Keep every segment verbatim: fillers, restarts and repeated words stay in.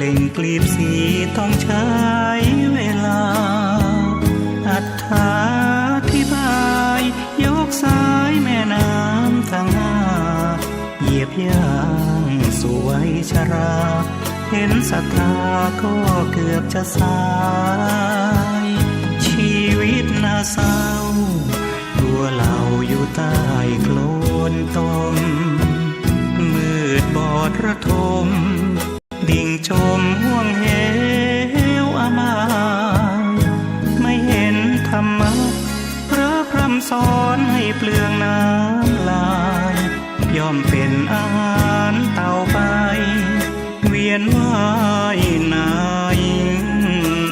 เปล่งกลีบสีต้องใช้เวลา อธิบาย ยกสายแม่น้ำทั้งห้า เหยียบย่างสู่วัยชรา เห็นศรัทธาก็เกือบจะสาย ชีวิตน่าเศร้า ตัวเหล่าอยู่ใต้โคลนตม มืดบอดระทม ดิ่งจมห้วงเหวอมาย ไม่เห็นธรรมะ พระพร่ำสอนให้เปลืองน้ำลาย ย่อมเป็นอาหารเต่าไป เวียนว่ายใน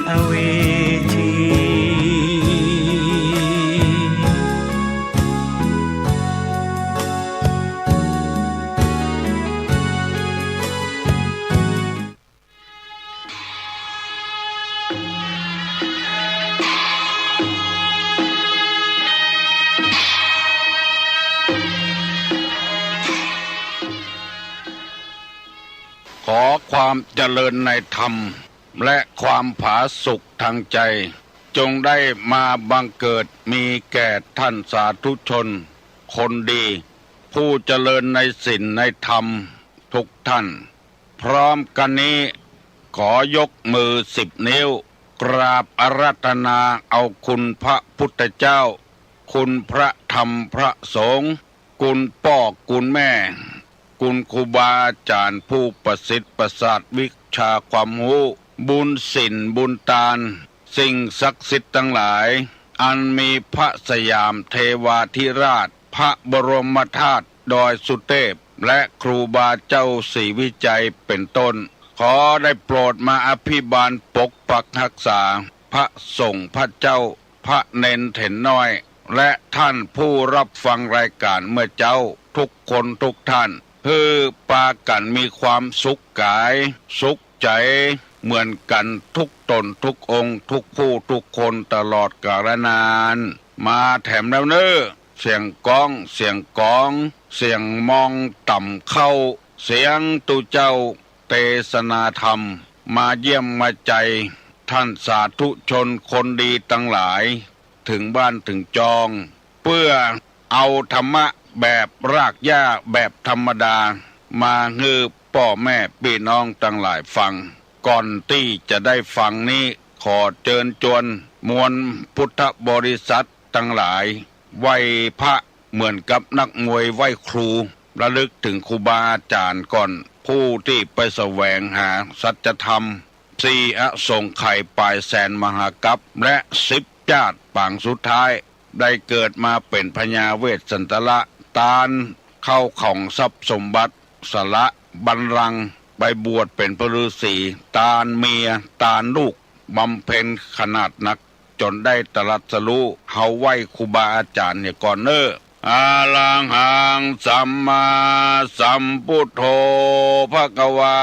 อเวจี ขอความเจริญในธรรม และความผาสุกทางใจ จงได้มาบังเกิดมีแก่ท่านสาธุชนคนดี ผู้เจริญในศีลในธรรมทุกท่าน พร้อมกันนี้ ขอยกมือสิบนิ้ว กราบอาราธนาเอาคุณพระพุทธเจ้า คุณพระธรรมพระสงฆ์ คุณป้อคุณแม่ คุณครูบาอาจารย์ผู้ประสิทธิ์ประสาทวิชาความรู้ บุญศีลบุญตาน สิ่งศักดิ์สิทธิ์ทั้งหลาย อันมีพระสยามเทวาธิราช พระบรมธาตุดอยสุเทพ และครูบาเจ้าศรีวิชัยเป็นต้น ขอได้โปรดมาอภิบาลปกปักรักษา พระสงฆ์พระเจ้า พระเณรเถรน้อย และท่านผู้รับฟังรายการเมื่อเจ๊า ทุกคนทุกท่าน หื้อปากั๋นมีความสุขก๋าย สุขใจ๋ เหมือนกั๋นทุกต๋นทุกองค์ ทุกผู้ทุกคนตลอดกาลนาน มาแถมแล้วเน่อ เสียงก้อง เสียงก๋อง เสียงมองต่ำเข้า เสียงตุ๊เจ้าเตสนาธรรม มาเยี่ยมมาใจ๋ ท่านสาธุชนคนดีตังหลาย เถิงบ้านเถิงจอง เปื้อเอาธรรมะแบบรากหญ้าแบบธรรมดา มาหื้อป้อแม่ปี้น้องตังหลายฟัง ก่อนตี้จะได้ฟังนี้ ขอเจิญจวนมวลพุทธบริษัทตังหลาย ไหว้พระเหมือนกับนักมวยไหว้ครู ระลึกเถิงครูบาอาจ๋ารย์ก่อน ผู้ตี้ไปแสวงหาสัจธรรม สี่อสงไขยป๋ายแสนมหากัป และสิบจ๊าดปางสุดท้าย ได้เกิดมาเป๋นพญาเวสสันตระ ตานเข้าของทรัพย์สมบัติ สละบัลลังก์ไปบวชเป๋นพระฤๅษี ตานเมีย ตานลูก บำเพ็ญขนาดนัก จ๋นได้ตรัสรู้ เฮาไหว้ครูบาอาจ๋ารย์เหียก่อนเน่อ อะระหังสัมมาสัมพุทโธภะคะวา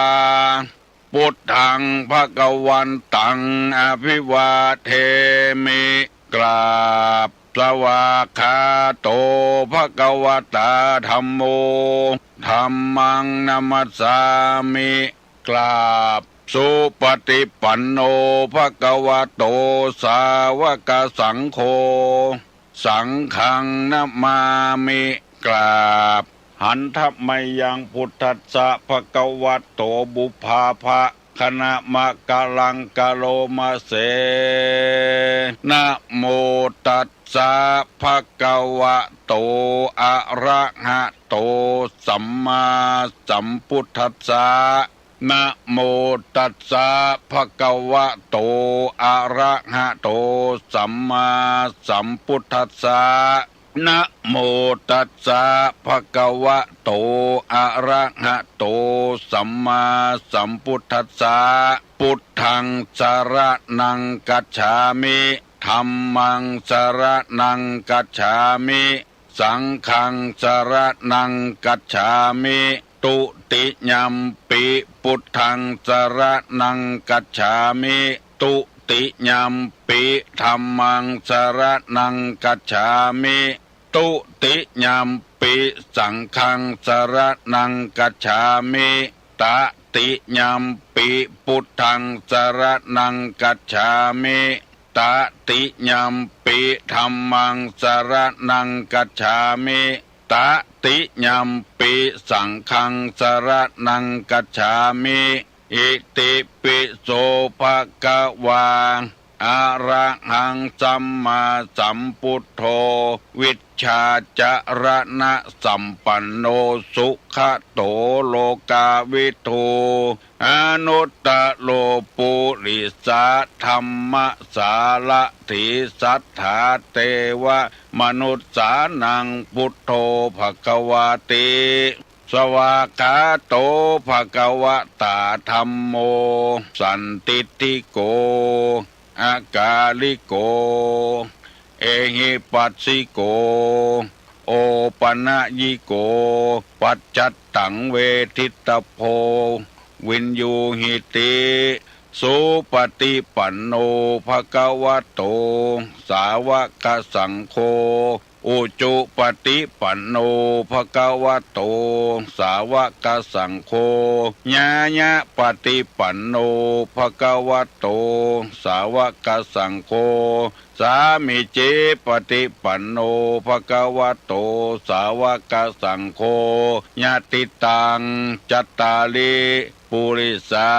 พุทธังภะคะวันตัง อะภิวาเทมิ กราบ สวากขาโต ภะคะวะตา ธัมโม ธัมมัง นะมัสสามิ กราบ สุปะติปันโน ภะคะวะโต สาวกสังโฆ สังฆัง นะมามิ กราบ หันทะมะยัง พุทธัสสะ ภะคะวะโต ปุพพาภะ คะนะมะกะลัง กะโรมะเส นะโมตัสสะ ภะคะวะโต อะระหะโต สัมมาสัมพุทธัสสะ นะโมตัสสะ ภะคะวะโต อะระหะโต สัมมาสัมพุทธัสสะ นะโมตัสสะ ภะคะวะโต อะระหะโต สัมมาสัมพุทธัสสะ พุทธัง สะระณัง กัจฉามิ ธัมมัง สะระณัง กัจฉามิ สังฆัง สะระณัง กัจฉามิ ตุติยัมปิ พุทธัง สะระณัง กัจฉามิ ตุติยัมปิ ธัมมัง สะระณัง กัจฉามิ ตุติยัมปิ สังฆัง สะระณัง กัจฉามิ ตะ ติยัมปิ พุทธัง สรณัง คัจฉามิ ตติยัมปิ ธัมมัง สรณัง คัจฉามิ ตติยัมปิ สังฆัง สรณัง คัจฉามิ อิติปิโส ภะคะวา อะระหัง สัมมาสัมพุทโธ วิชชาจรณะสัมปันโน สุขะโต โลกาวิทู อนุตตโร ปุริสะธัมมสารถี สัตถาเทวะมนุสสานัง พุทโธ ภะคะวาติ สวากขาโต ภะคะวะตา ธัมโม สันทิฏฐิโก อากาลิโก เอหิปัสสิโก โอปะนะยิโก ปัจจัตตัง เวทิตตะโพ วิญญูหิติ สุปะฏิปันโน ภะคะวะโต สาวะกะสังโฆ อุจุปะฏิปันโน ภะคะวะโต สาวะกะสังโฆ ญาญะปะฏิปันโน ภะคะวะโต สาวะกะสังโฆ สามีจิปะฏิปันโน ภะคะวะโต สาวะกะสังโฆ ยะติตัง จัตตาริ ปุริสา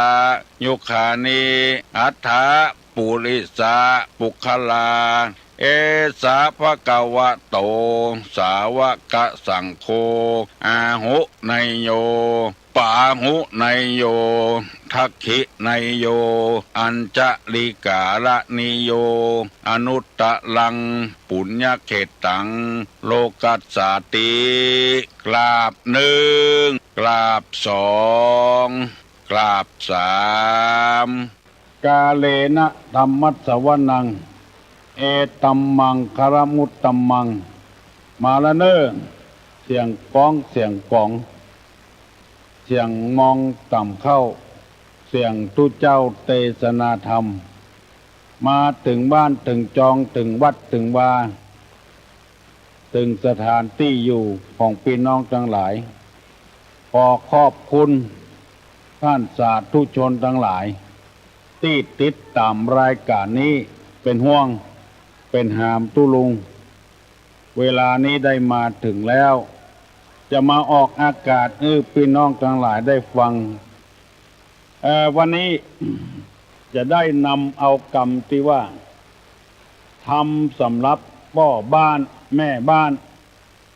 ยุคคานิ อัตถะ ปุริสะ ปุคคลา เอสะ ภะคะวะโต สาวะกะสังโฆ อาหุเนยโย ปาหุเนยโย ทักขิเนยโย อัญชะลีกาละนิโย อนุตตะรัง ปุญญะเขตตัง โลกัสสาติ กราบนึ่ง กราบสอง กราบสาม กาเลนะ ธัมมัสสวนัง เอตัมมังคะละมุตตะมัง มาละเน่อ เสียงก๊อง เสียงก๋อง เสียงมองต่ำเข้า เสียงตุ๊เจ้าเตสนาธรรม มาเถิงบ้านเถิงจอง เถิงวัดเถิงวา เถิงสถานตี้อยู่ของปี้น้องตังหลาย ขอขอบคุณต้านสาธุชนตังหลาย ตี้ติดต๋ามรายก๋านนี้ เป๋นห่วง เป๋นหามตุ๊ลุง เวลานี้ได้มาเถิงแล้ว จะมาออกอากาศหื้อปี้น้องตังหลายได้ฟัง เอ่อ วันนี้จะได้นำเอากำตี้ว่า ธรรมสำหรับป้อบ้านแม่บ้าน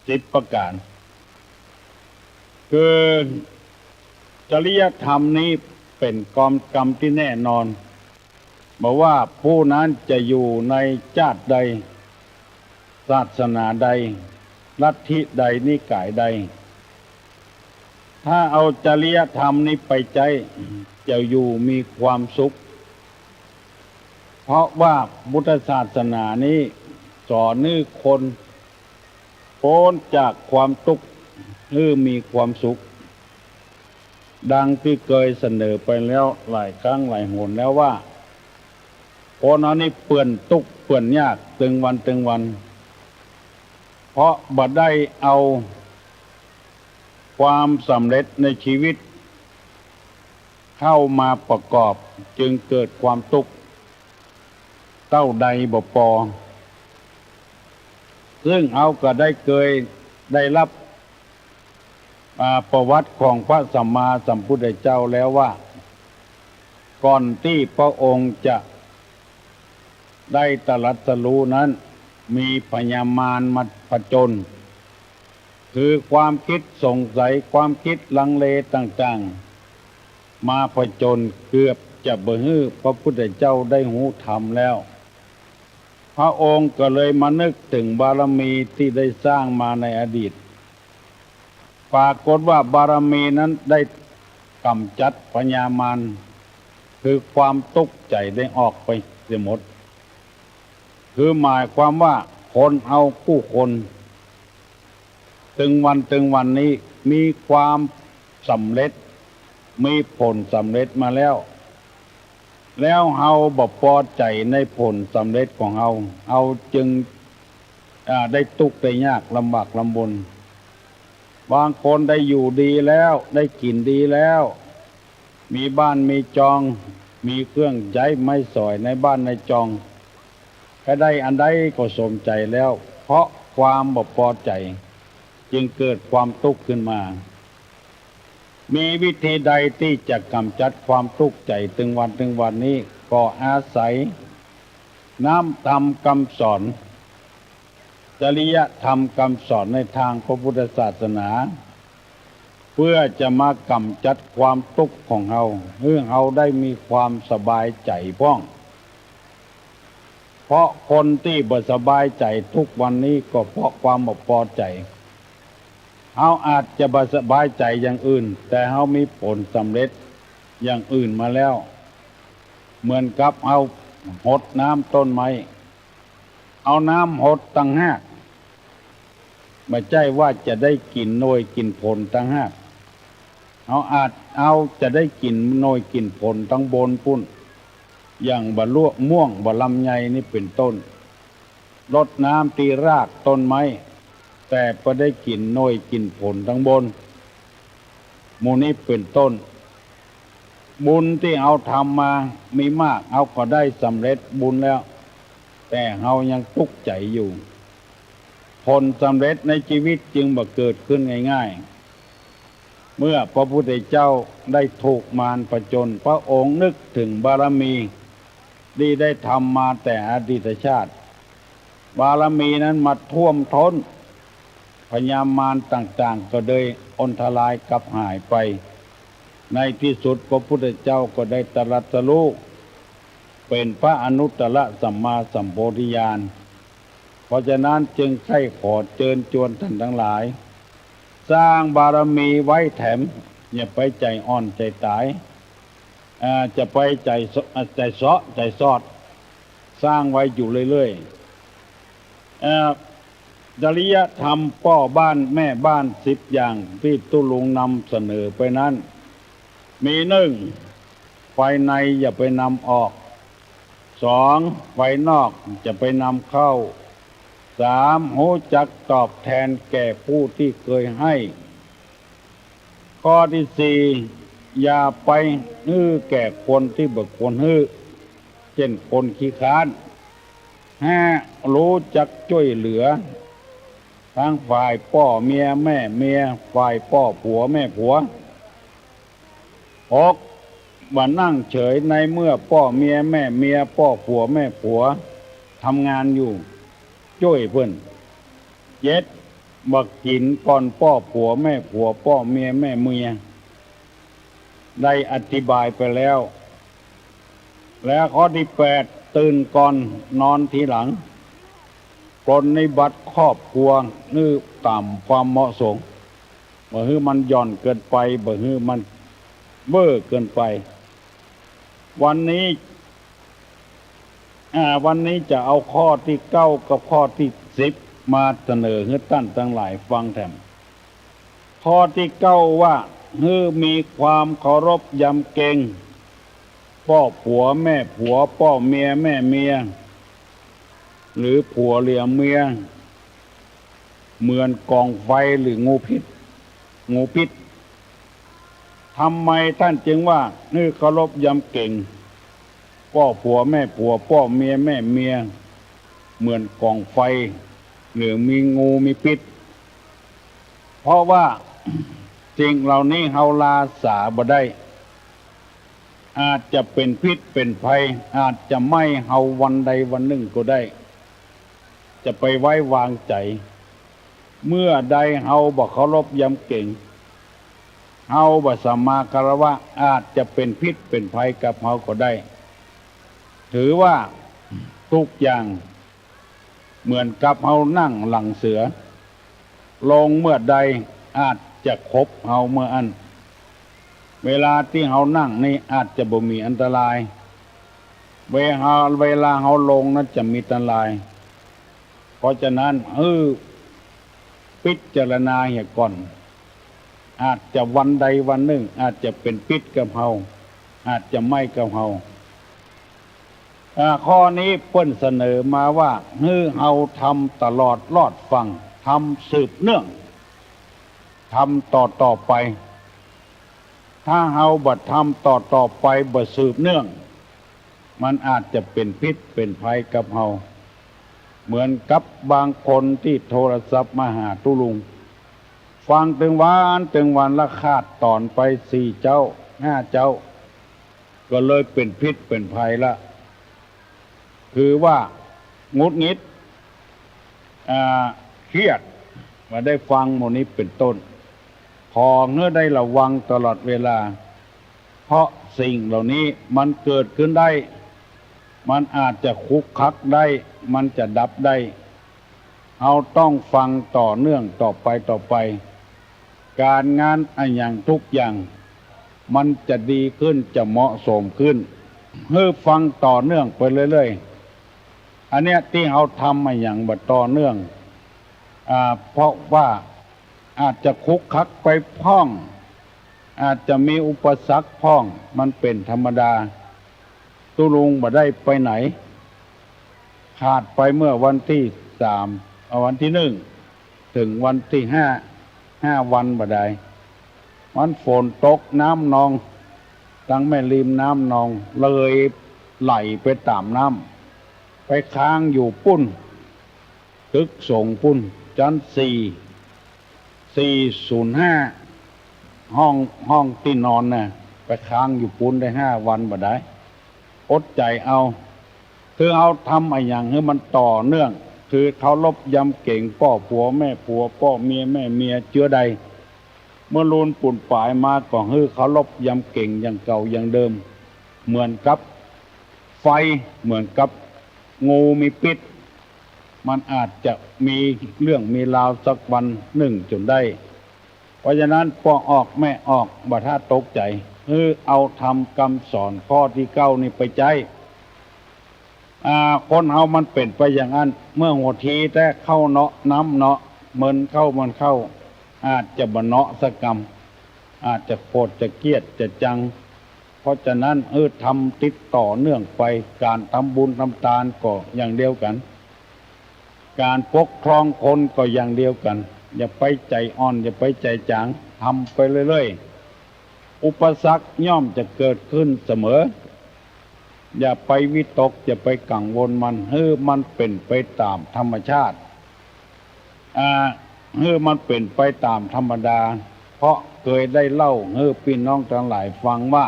สิบประก๋าน คือจริยธรรมนี้เป๋นกำ กำตี้แน่นอน บ่ว่าผู้นั้นจะอยู่ในจ้าติใด ศาสนาใด ลัทธิใด นิกายใด ถ้าเอาจริยธรรมนี้ไปใจ๊ จะอยู่มีความสุข เพราะว่าพุทธศาสนานี้สอนหื้อคนป๊นจากความตุ๊กข์ หื้อมีความสุข ดังตี้เกยเสนอไปแล้วหลายครั้งหลายหนแล้วว่า คนเฮานี้เปื้อนตุ๊กข์เปื้อนยากตึงวันตึงวัน เพราะบ่ได้เอาความสำเร็จในชีวิตเข้ามาประกอบ จึงเกิดความตุ๊กข์เต้าใดบ่ปอ ซึ่งเฮาก็ได้เกยได้ฮับ อ่า ประวัติของพระสัมมาสัมพุทธเจ้าแล้วว่า ก่อนตี้พระองค์จะได้ตรัสรู้นั้น มีพญามารมาผจญ คือความคิดสงสัย ความคิดลังเลต่างๆ มาผจญ เกือบจะบ่หื้อพระพุทธเจ้าได้ฮู้ธรรมแล้ว พระองค์ก็เลยมานึกเถิงบารมีตี้ได้สร้างมาในอดีต ปรากฏว่าบารมีนั้นได้ก๋ำจัดพญามาร คือความตุ๊กข์ใจ๋ได้ออกไปเสียหมด คือหมายความว่าคนเฮากู้คน ตึงวันตึงวันนี้มีความสำเร็จ มีผลสำเร็จมาแล้ว แล้วเฮาบ่ปอใจ๋ในผลสำเร็จของเฮา เฮาจึง อ่า ได้ตุ๊กข์ได้ยากลำบากลำบน บางคนได้อยู่ดีแล้ว ได้กิ๋นดีแล้ว มีบ้านมีจอง มีเครื่องใจ๊ไม้สอยในบ้านในจอง ใค่ได้อันใดก็สมใจ๋แล้ว เพราะความบ่ปอใจ๋ จึงเกิดความตุ๊กข์ขึ้นมา มีวิธีใดตี้จะก๋ำจัดความตุ๊กข์ใจ๋ตึงวันตึงวันนี้ ก็อาศัยน้ำธรรมกำสอน จริยธรรมกำสอนในตางพระพุทธศาสนา เปื้อจะมาก๋ำจัดความตุ๊กข์ของเฮา หื้อเฮาได้มีความสบายใจ๋พ่อง เพราะคนตี้บ่สบายใจ๋ทุกวันนี้ก็เพราะความบ่ปอใจ๋ เฮาอาจจะบ่สบายใจ๋อย่างอื่น แต่เฮามีผลสำเร็จอย่างอื่นมาแล้ว เหมือนกับเฮาหดน้ำต้นไม้ เอาน้ำหดตังหาก บ่ใจ้ว่าจะได้กิ๋นหน่วยกิ๋นผลตังหาก เฮาอาจ เฮาจะได้กิ๋นหน่วยกิ๋นผลตังบนปู้น อย่างบ่าม่วง บ่าลำไยนี่เป๋นต้น รดน้ำตี้รากต้นไม้ แต่บ่ได้กิ๋นหน่วยกิ๋นผลตังบน หมู่นี้เป๋นต้น บุญตี้เฮาทำมามีมาก เฮาก็ได้สำเร็จบุญแล้ว แต่เฮายังตุ๊กข์ใจ๋อยู่ ผลสำเร็จในจีวิตจึงบ่เกิดขึ้นง่ายๆ เมื่อพระพุทธเจ้าได้ถูกมารผจญ พระองค์นึกเถิงบารมีตี้ได้ทำมาแต่อดีตชาติ บารมีนั้นมาท่วมท้น พญามารต่างๆ ก็เลยอนทลายกลับหายไป ในตี้สุดพระพุทธเจ้าก็ได้ตรัสรู้เป๋นพระอนุตตรสัมมาสัมโพธิญาณ เพราะฉะนั้นจึงใค่ขอเจิญจวนต้านตังหลาย สร้างบารมีไว้แถม อย่าไปใจ๋อ่อนใจ๋ต๋าย อ่า จะไปใจ๋เซาะ ใจ๋เซาะ ใจ๋ซอด สร้างไว้อยู่เรื่อยๆ เอ่อ จริยธรรมป้อบ้านแม่บ้านสิบอย่างตี้ตุ๊ลุงนำเสนอไปนั้น มีหนึ่ง ภายในอย่าไปนำออก สอง ภายนอกจะไปนำเข้า สาม ฮู้จักตอบแทนแก่ผู้ตี้เกยหื้อ ข้อตี้สี่ อย่าไปหื้อแก่คนตี้บ่ควรหื้อ เจ้นคนขี้คร้าน ห้า ฮู้จักจ้วยเหลือ ตังฝ่ายป้อเมียแม่เมีย ฝ่ายป้อผัวแม่ผัว หก บ่นั่งเฉยในเมื่อป้อเมียแม่เมีย ป้อผัวแม่ผัวทำงานอยู่ จ้วยเปิ้น เจ็ด บ่กิ๋นก่อนป้อผัวแม่ผัว ป้อเมียแม่เมีย ได้อธิบายไปแล้ว และข้อตี้แปด ตื่นก่อนนอนทีหลัง ปรนนิบัติครอบครัวหื้อต๋ามความเหมาะสม บ่หื้อมันหย่อนเกินไป บ่หื้อมันเว่อเกินไป วันนี้ อ่า วันนี้จะเอาข้อตี้เก้ากับข้อตี้สิบมาเสนอหื้อต้านตังหลายฟังแถม ข้อตี้เก้าว่า หื้อมีความเคารพยำเกรง ป้อผัวแม่ผัว ป้อเมียแม่เมีย หรือผัวเหลือเมีย เหมือนก๋องไฟหรืองูพิษ งูพิษ ทำไมต้านจึงว่าหื้อเคารพยำเกรง ป้อผัวแม่ผัว ป้อเมียแม่เมีย เหมือนก๋องไฟ หรือมีงูมีพิษ เพราะว่าสิ่งเหล่านี้เฮาลาสาบ่ได้ อาจจะเป๋นพิษเป๋นภัย อาจจะไหม้เฮาวันใดวันนึ่งก็ได้ จะไปไว้วางใจ๋ เมื่อใดเฮาบ่เคารพยำเกรง เฮาบ่สัมมาคารวะ อาจจะเป๋นพิษเป๋นภัยกับเฮาก็ได้ ถือว่าทุกอย่างเหมือนกับเฮานั่งหลังเสือ ลงเมื่อใดอาจจะขบเฮาเมื่ออั้น เวลาตี้เฮานั่งนี้อาจจะบ่มีอันตราย เวลา เวลาเฮาลงนั้นจะมีอันตราย เพราะฉะนั้นหื้อพิจารณาเหียก่อน อาจจะวันใดวันนึ่งอาจจะเป๋นพิษกับเฮา อาจจะไหม้กับเฮา อ่า ข้อนี้เปิ้นเสนอมาว่า หื้อเฮาทำตลอดรอดฟัง ทำสืบเนื่อง ทำต่อๆ ไป ถ้าเฮาบ่ทำต่อๆ ไป บ่สืบเนื่อง มันอาจจะเป๋นพิษเป๋นภัยกับเฮา เหมือนกับบางคนตี้โทรศัพท์มาหาตุ๊ลุง ฟังตึงวันตึงวันละ ขาดต๋อนไปสี่เจ๊าห้าเจ๊า ก็เลยเป๋นพิษเป๋นภัยละ คือว่าหงุดหงิด อ่า เครียด บ่ได้ฟังหมู่นี้เป๋นต้น ขอหื้อได้ระวังตลอดเวลา เพราะสิ่งเหล่านี้มันเกิดขึ้นได้ มันอาจจะคลุกคลักได้ มันจะดับได้ เฮาต้องฟังต่อเนื่องต่อไปต่อไป ก๋านงานอะหยังทุกอย่าง มันจะดีขึ้น จะเหมาะสมขึ้น หื้อฟังต่อเนื่องไปเรื่อยๆ อันเนี้ยตี้เฮาทำอะหยังบ่ต่อเนื่อง อ่า เพราะว่าอาจจะคลุกคลักไปพ่อง อาจจะมีอุปสรรคพ่อง มันเป๋นธรรมดา ตุ๊ลุงบ่ได้ไปไหน ขาดไปเมื่อวันตี้สาม เอา วันตี้หนึ่ง เถิงวันตี้ห้า ห้าวันบ่ได้ มันฝนตก น้ำนอง ตังแม่ริมน้ำนอง เลยไหลไปต๋ามน้ำ ไปค้างอยู่ปุ้น ตึกสงฆ์ปุ้น จั๊นสี่ สี่ศูนย์ห้า ห้อง ห้องตี้นอนน่ะ ไปค้างอยู่ปุ้นได้ห้าวันบ่ได้ อดใจ๋เอา คือเฮาทำอะหยังหื้อมันต่อเนื่อง คือเคารพยำเกรงป้อผัวแม่ผัว ป้อเมียแม่เมีย เจื้อใด เมื่อลูนปูนป๋ายมาก็หื้อเคารพยำเกรงอย่างเก่าอย่างเดิม เหมือนกับไฟ เหมือนกับงูมีปิ๊ษ มันอาจจะมีเรื่องมีราวสักวันนึ่งจ๋นได้ เพราะฉะนั้นป้อออกแม่ออกบ่ถ้าตกใจ๋ หื้อเอาธรรมกำสอนข้อตี้เก้านี้ไปใจ๊ อ่า คนเฮามันเป๋นไปอย่างอั้น เมื่อหัวทีแต๊เข้าเนาะน้ำเนาะ เมินเข้าเมินเข้า อาจจะบ่เนาะสักกำ อาจจะโขดจะเกลียดจะจัง เพราะฉะนั้น เออ ทำติดต่อเนื่องไป ก๋านทำบุญทำตานก็อย่างเดียวกั๋น ก๋านปกครองคนก็อย่างเดียวกั๋น อย่าไปใจ๋อ่อน อย่าไปใจ๋จ๋าง ทำไปเรื่อยๆ อุปสรรคย่อมจะเกิดขึ้นเสมอ อย่าไปวิตก อย่าไปกังวลมัน หื้อมันเป๋นไปต๋ามธรรมชาติ อ่า หื้อมันเป๋นไปต๋ามธรรมดา เพราะเกยได้เล่าหื้อปี้น้องตังหลายฟังว่า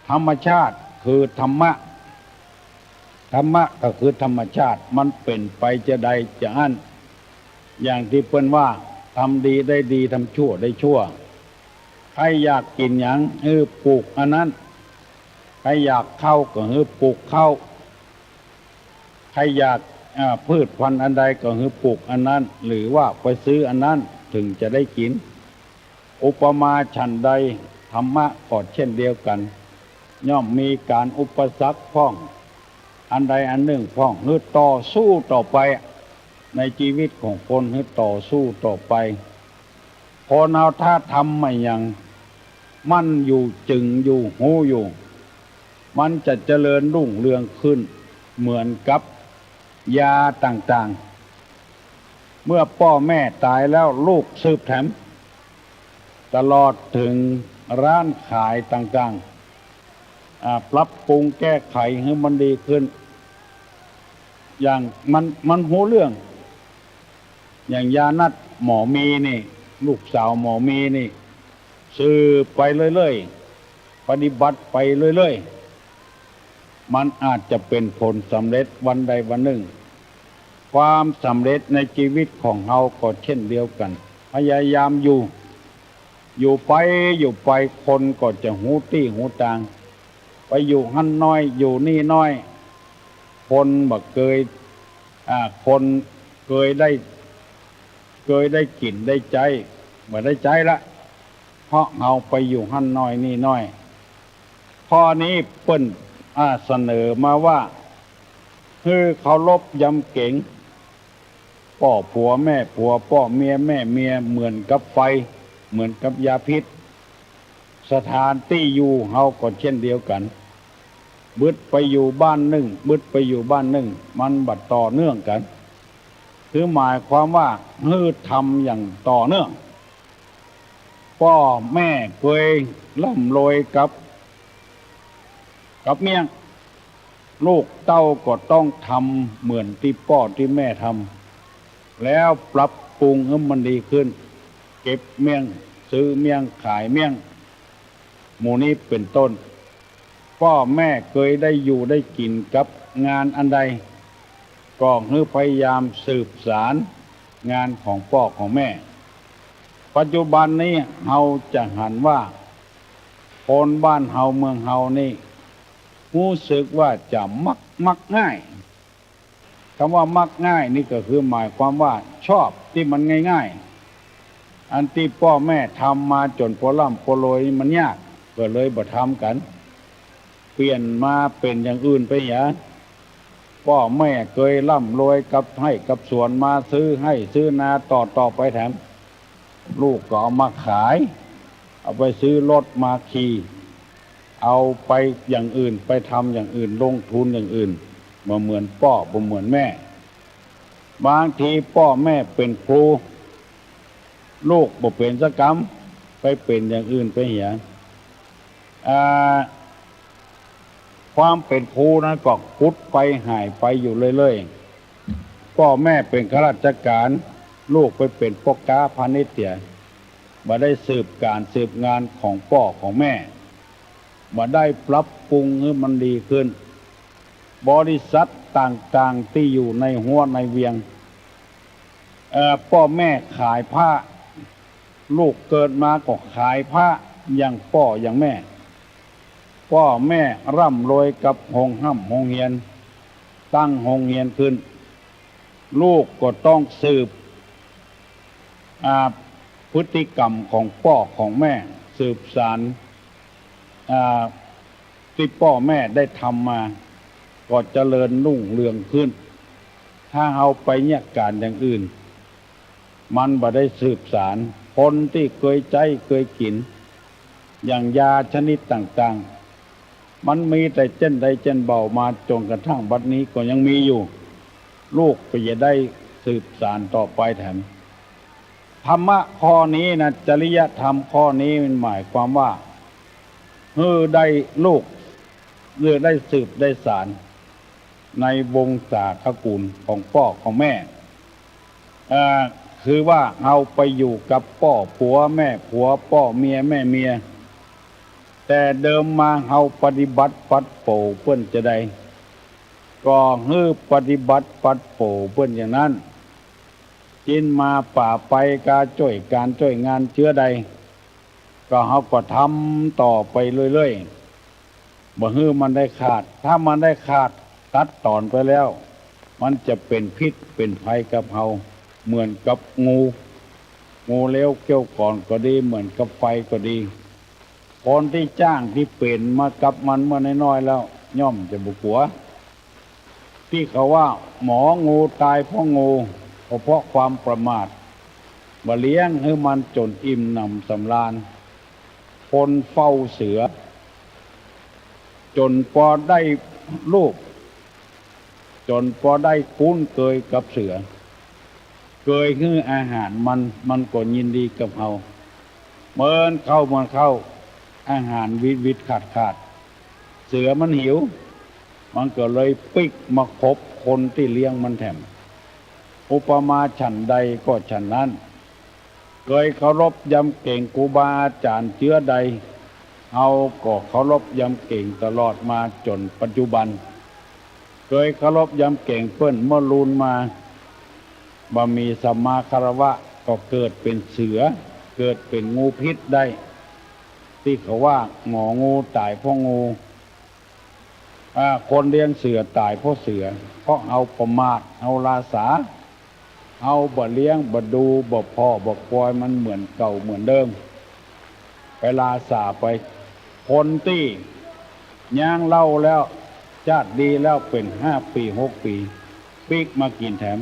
ธรรมชาติคือธรรมะ ธรรมะก็คือธรรมชาติ มันเป๋นไปจาใดจาอั้น อย่างตี้เปิ้นว่า ทำดีได้ดี ทำชั่วได้ชั่ว ใผอยากกิ๋นหยัง หื้อปลูกอันนั้น ใผอยากข้าวก็หื้อปลูกข้าว ใผอยาก อ่า พืชพันธุ์อันใดก็หื้อปลูกอันนั้น หรือว่าไปซื้ออันนั้น เถิงจะได้กิ๋น อุปมาฉันใด ธรรมะก็เช่นเดียวกั๋น ย่อมมีก๋านอุปสรรคพ่อง อันใดอันนึ่งพ่อง หื้อต่อสู้ต่อไป ในจีวิตของคน หื้อต่อสู้ต่อไป คนเฮาถ้าทำอะหยัง มั่นอยู่ จึงอยู่ ฮู้อยู่ มันจะเจริญรุ่งเรืองขึ้น เหมือนกับยาต่างๆ เมื่อป้อแม่ต๋ายแล้วลูกสืบแถม ตลอดเถิงร้านขายต่างๆ อ่า ปรับปรุงแก้ไขหื้อมันดีขึ้น อย่างมัน มันฮู้เรื่อง อย่างยานัดหมอมีนี่ ลูกสาวหมอมีนี่ สืบไปเรื่อยๆ ปฏิบัติไปเรื่อยๆ มันอาจจะเป๋นผลสำเร็จวันใดวันนึ่ง ความสำเร็จในจีวิตของเฮาก็เช่นเดียวกั๋น พยายามอยู่ อยู่ไป อยู่ไป คนก็จะฮู้ตี้ฮู้ตาง ไปอยู่หั้นน้อย อยู่นี่น้อย คนบ่เกย อ่า คนเกยได้ เกยได้กิ๋นได้ใจ๊ บ่ได้ใจ๊ละ เพราะเฮาไปอยู่หั้นน้อยนี่น้อย ข้อนี้เปิ้น อ่า เสนอมาว่า หื้อเคารพยำเกรง ป้อผัวแม่ผัว ป้อเมียแม่เมีย เหมือนกับไฟ เหมือนกับยาพิษ สถานตี้อยู่เฮาก็เช่นเดียวกั๋น บึดไปอยู่บ้านนึ่ง บึดไปอยู่บ้านนึ่ง มันบ่ต่อเนื่องกั๋น คือหมายความว่า หื้อทำอย่างต่อเนื่อง ป้อแม่เกยร่ำรวยกับ กับเมี้ยง ลูกเต้าก็ต้องทำเหมือนตี้ป้อตี้แม่ทำ แล้วปรับปรุงหื้อมันดีขึ้น เก็บเมี้ยง ซื้อเมี้ยง ขายเมี้ยง หมู่นี้เป๋นต้น ป้อแม่เกยได้อยู่ได้กิ๋นกับงานอันใด ก็หื้อพยายามสืบสารงานของป้อของแม่ ปัจจุบันนี้เฮาจะหันว่า คนบ้านเฮาเมืองเฮานี่ ฮู้สึกว่าจะมัก มักง่าย กำว่ามักง่ายนี่ก็คือหมายความว่าชอบตี้มันง่ายๆ อันตี้ป้อแม่ทำมาจ๋นปอร่ำปอรวยนี่มันยาก ก็เลยบ่ทำกั๋น เปลี่ยนมาเป๋นอย่างอื่นไปเหีย ป้อแม่เกยร่ำรวยกับไฮ่กับสวนมาซื้อไฮ่ซื้อนาต่อๆ ไปแถม ลูกก็เอามาขาย เอาไปซื้อรถมาขี่ เอาไปอย่างอื่น ไปทำอย่างอื่น ลงทุนอย่างอื่น บ่เหมือนป้อ บ่เหมือนแม่ บางทีป้อแม่เป๋นครู ลูกบ่เป๋นสักกำ ไปเป๋นอย่างอื่นไปเหีย อ่า ความเป๋นครูนั้นก็หดไปหายไปอยู่เรื่อยๆ ป้อแม่เป๋นข้าราชก๋าน ลูกไปเป๋นป้อก๊าพาณิชย์เสีย บ่ได้สืบก๋านสืบงานของป้อของแม่ บ่ได้ปรับปรุงหื้อมันดีขึ้น บริษัทต่างๆ ตี้อยู่ในฮั้วในเวียง เอ่อ ป้อแม่ขายผ้า ลูกเกิดมาก็ขายผ้าอย่างป้ออย่างแม่ ป้อแม่ร่ำรวยกับโฮงฮ่ำโฮงเฮียน ตั้งโฮงเฮียนขึ้น ลูกก็ต้องสืบ อ่า พฤติกรรมของป้อของแม่ สืบสาน อ่า ตี้ป้อแม่ได้ทำมา ก็เจริญรุ่งเรืองขึ้น ถ้าเฮาไปเยียะก๋านอย่างอื่น มันบ่ได้สืบสาน คนตี้เกยใจ๊เกยกิ๋น อย่างยาชนิดต่างๆ มันมีแต่เจ้นใดเจ้นเบามาจ๋นกระทั่งบัดนี้ก็ยังมีอยู่ ลูกก็จะได้สืบสานต่อไปแถม ธรรมะข้อนี้นะ จริยธรรมข้อนี้มันหมายความว่า หื้อได้ลูก หื้อได้สืบได้สาน ในวงศาคกู๋นของป้อของแม่ เอ่อ คือว่าเฮาไปอยู่กับป้อผัวแม่ผัว ป้อเมียแม่เมีย แต่เดิมมาเฮาปฏิบัติปัดโป๋เปิ้นจาใด ก็หื้อปฏิบัติปัดโป๋เปิ้นอย่างนั้น กิ๋นมาป๋าไป ก๋าจ้วยก๋านจ้วยงานเจื้อใด ก็เฮาก็ทำต่อไปเรื่อยๆ บ่หื้อมันได้ขาด ถ้ามันได้ขาด ตัดต๋อนไปแล้ว มันจะเป๋นพิษเป๋นภัยกับเฮา เหมือนกับงู งูเล็บเขี้ยวก่อนก็ดี เหมือนกับไฟก็ดี คนตี้จ้างตี้เป๋นมากับมันเมื่อน้อยๆ แล้ว ย่อมจะบ่กั๋ว ตี้เขาว่าหมองูต๋ายเพราะงู ก็เพราะความประมาท บ่เลี้ยงหื้อมันจ๋นอิ่มหนำสำราญ คนเฝ้าเสือ จ๋นปอได้ลูก จ๋นปอได้คุ้นเกยกับเสือ เกยหื้ออาหารมัน มันก็ยินดีกับเฮา เหมือนเข้า เหมือนเข้า อาหารวิดๆ ขาดๆ เสือมันหิว มันก็เลยปิ๊กมาคบคนตี้เลี้ยงมันแถม อุปมาฉันใดก็ฉันนั้น เกยเคารพยำเกรงครูบาอาจ๋ารย์เจื้อใด เฮาก็เคารพยำเกรงตลอดมาจ๋นปัจจุบัน เกยเคารพยำเกรงเปิ้นเมื่อลูนมา บ่มีสัมมาคารวะ ก็เกิดเป๋นเสือ เกิดเป๋นงูพิษได้ ตี้เขาว่าหมองูต๋ายเพราะงู อ่า คนเลี้ยงเสือต๋ายเพราะเสือ เพราะเฮาประมาท เฮาราสา เฮาบ่เลี้ยง บ่ดู บ่ผ่อ บ่ปอยมันเหมือนเก่าเหมือนเดิม ไปราสาไป คนตี้ย้างเหล้าแล้ว จ๊าดดีแล้วเป๋นห้าปี๋ หกปี๋ ปิ๊กมากิ๋นแถม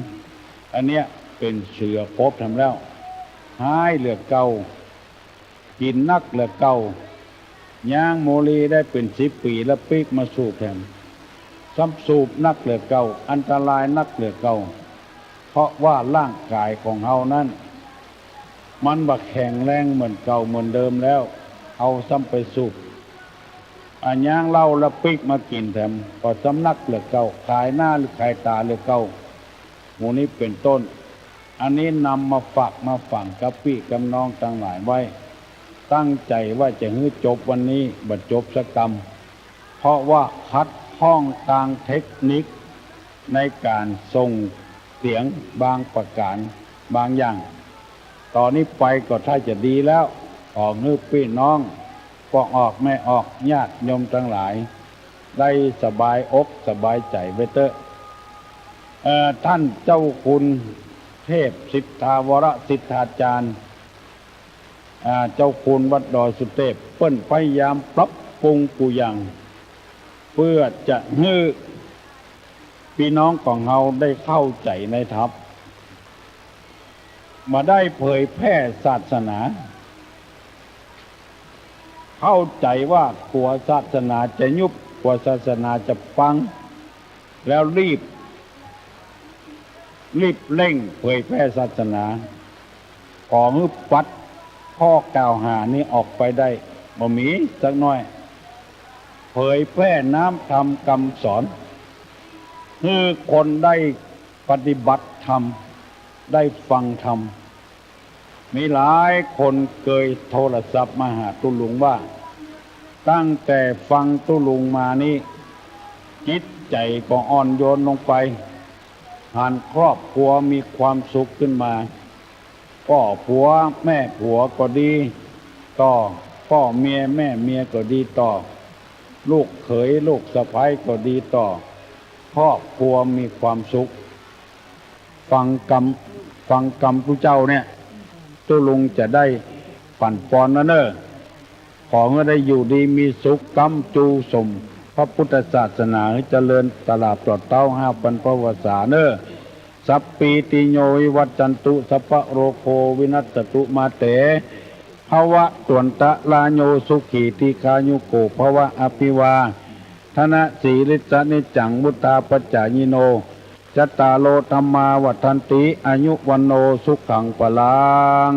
อันเนี้ยเป๋นเสือคบแถมแล้ว ฮ้ายเหลือเก่า กิ๋นนักเหลือเก่า ย้างโมลีได้เป๋นสิบปี๋แล้วปิ๊กมาสูบแถม ซ้ำสูบนักเหลือเก่า อันตรายนักเหลือเก่า เพราะว่าร่างก๋ายของเฮานั้น มันบ่แข็งแรงเหมือนเก่าเหมือนเดิมแล้ว เอาซ้ำไปสูบ อะ ย้างเหล้าแล้วปิ๊กมากิ๋นแถม ก็สำนักเหลือเก่า ขายหน้าหรือขายต๋าเหลือเก่า หมู่นี้เป๋นต้น อันนี้นำมาฝากมาฝังกับปี้กับน้องตังหลายไว้ ตั้งใจ๋ว่าจะหื้อจบวันนี้ บ่จบสักกำ เพราะว่าขัดข้องตางเทคนิคในก๋านส่งเสียงบางประก๋านบางอย่าง ต่อนี้ไปก็ถ้าจะดีแล้ว ขอหื้อปี้น้อง ป้อออกแม่ออก ญาติโยมตังหลาย ได้สบายอกสบายใจ๋ไปเต๊อะ เอ่อ ต้านเจ้าคุณเทพสิทธาวรสิทธาจารย์ อ่า เจ้าคุณวัดดอยสุเทพ เปิ้นพยายามปรับปรุงกู้อย่าง เปื้อจะหื้อปี้น้องของเฮาได้เข้าใจ๋ในธรรม บ่ได้เผยแพร่ศาสนา เข้าใจ๋ว่ากั๋วศาสนาจะยุบ กั๋วศาสนาจะปัง แล้วรีบ รีบเร่งเผยแพร่ศาสนา ขอหื้อปัดข้อกล่าวหานี้ออกไปได้ บ่มีสักหน้อย เผยแพร่น้ำธรรมกำสอน หื้อคนได้ปฏิบัติธรรม ได้ฟังธรรม มีหลายคนเกยโทรศัพท์มาหาตุ๊ลุงว่า ตั้งแต่ฟังตุ๊ลุงมานี้ จิตใจ๋ก็อ่อนโยนลงไป หันครอบครัวมีความสุขขึ้นมา ป้อผัวแม่ผัวก็ดีต่อ ป้อเมียแม่เมียก็ดีต่อ ลูกเขยลูกสะใภ้ก็ดีต่อ ครอบครัวมีความสุข ฟังกำ ฟังกำตุ๊เจ้าเนี่ย ตุ๊ลุงจะได้ปั๋นปอนนะเน่อ ขอหื้อได้อยู่ดีมีสุข ก๊ำจูสมพระพุทธศาสนา หื้อเจริญตราบตลอดเต๊าห้าปันพรรษาเน่อ สัพพีติโยวิวัชชันตุ สัพพะโรโควินัสสตุ มาเตภวัตวันตะราโย สุขีทีฆายุโกภวะ อภิวาทนะสีลิสสะนิจจัง วุฑฒาปจายิโน จัตตาโรธัมมาวัฑฒันติ อายุวัณโณสุขังพลัง